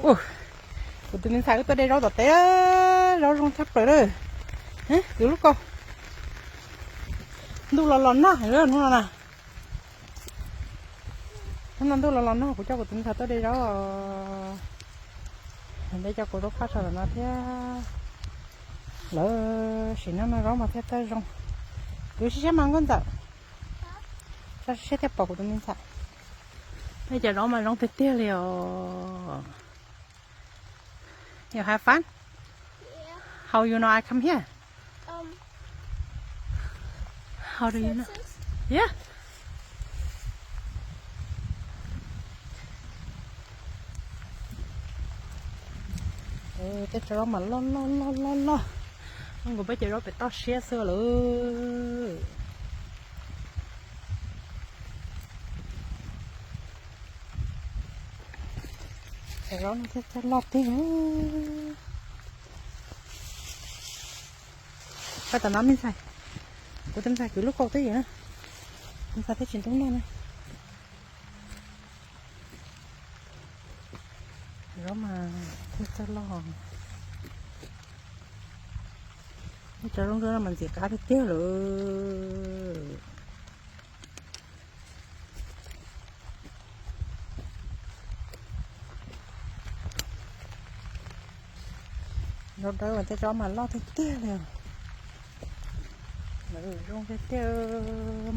Ua, kuv tus me ntxhais wb tuaj de zaub tom teb, zaub zoo tshaj plaws lawm. Kwv lub kaus. Ntuj los los nag hnub no na. Hnub no ntuj los los nag kuv coj kuv tus me ntxhais tuaj de zaub. De cov kuv zaub qab tso tom no thiab. Lawv sim neej no zaub mas thiaj txawj zoo. Kwv siab siab mas nkauj ntxawm. Tso siab thiaj pom kuv tus me ntxhais. Cov zaub mas zoo tiag tiag li os. You have fun? How you know I come here? How do you know? Yeah. Tej zaub mas loj loj loj loj loj. Nkaus peb cov zaub pem toj siab xwb lawm. Cov zaub no thiaj txawj loj tiag. Pab tom no me ntxhais, kuv tus ntxhais kwv lub kaus twb ywm na. Tus ntxhais thiaj tsis ntub noj na. Zaub mas thiaj txawj loj. Cov zaub ntsuab no mas ntxim qab tiag tiag lawm. Zaub dawb tej zaub mas loj tiag tiag li. Zoo tiag tiag,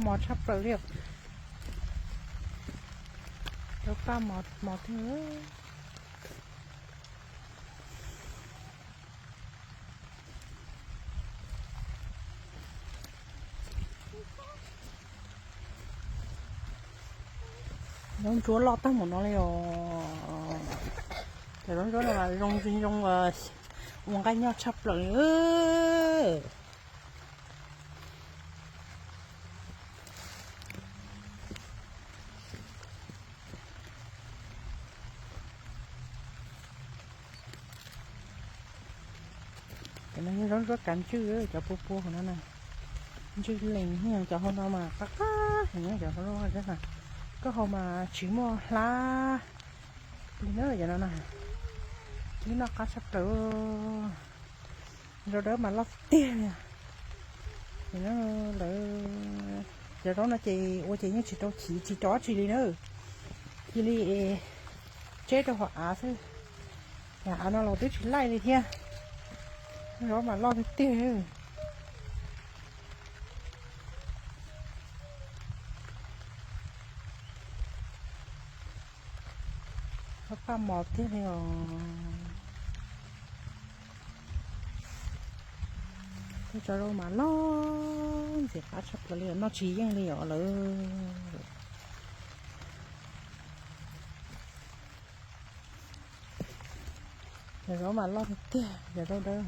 mos tshaj plaws li. Zaub paj mos mos tiag. Zaub ntsuab loj tag npaum no li os. Cov zaub ntsuab no zoo zoo ua nqaij nyob tshaj plaws li. Cov no yog zaub ntsuab kav ntswj, cov pua pua hauv no na. Ntswj lees, cov hauv no mas qab qab heev, cov hauv no, koj haus mas tsis muaj hlab li na cov no na. Twb noj qab tshaj plaws. Zaub dawb mas loj tiag li. Lawv, cov zaub no ces ua ces yeej tsis rau chiv tsis rau dab tsi li na. Cia li tseb rau hauv av xwb. Av no los twb tsis laij li thiab. Zaub mas loj tiag tiag. Zaub paj mos tiag li os. Tej zaub mas loj ntxim qab tshaj plaws li os, noj tsis yeej li os lawm. Cov zaub mas loj tiag tiag, cov zaub dawb.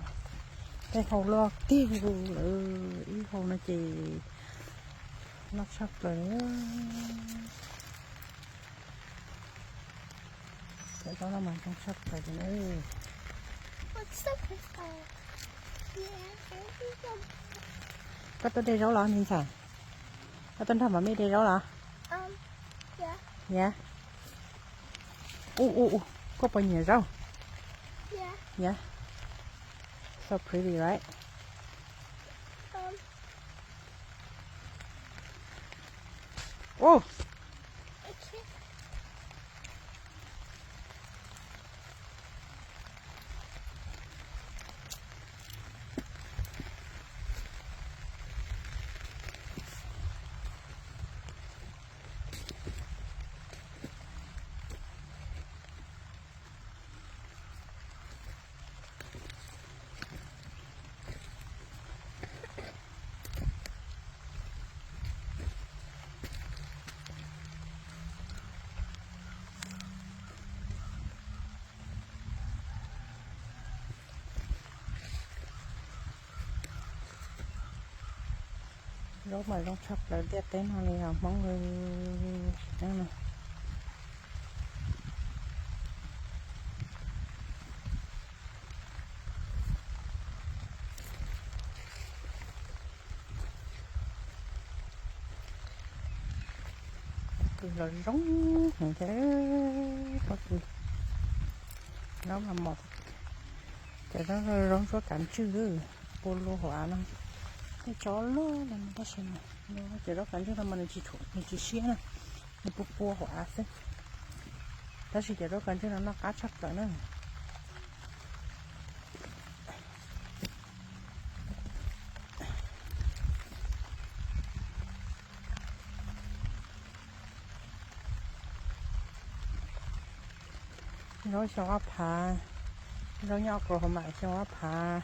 Tej hau loj tiag li lawm, ib hau no ces loj tshaj plaws li. Cov zaub no mas zoo tshaj plaws li na. Koj tuaj de zaub los me ntxhais? Koj tuaj nrog mam me de zaub los? Yeah. Ub ub ub, koj puas nyiam zaub? Yeah. So pretty, right? Ub. Zaub mas zoo tshaj plaws ntiaj teb no li os Hmoob. Pob kws los zoo heev thiab, pob kws. Zaub los mos, cov zaub ntsuab kav ntswj pua lug hauv av no. Tej tsob loj los tab sis mas cov zaub kav ntswj no mas nws tsis tshua, nws tsis siab na, nws pua pua hauv av xwb. Tab sis cov zaub kav ntswj no noj qab tshaj plaws na. Zaub xyoo ob phav, zaub nyob Oklahoma xyoo ob phav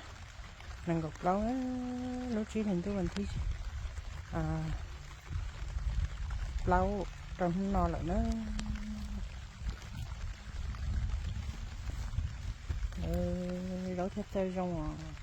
nees nkaum plaub, lub tsib hlis ntuj vas thib plaub rau hnub no lawm na. Zaub thiaj txawj zoo os.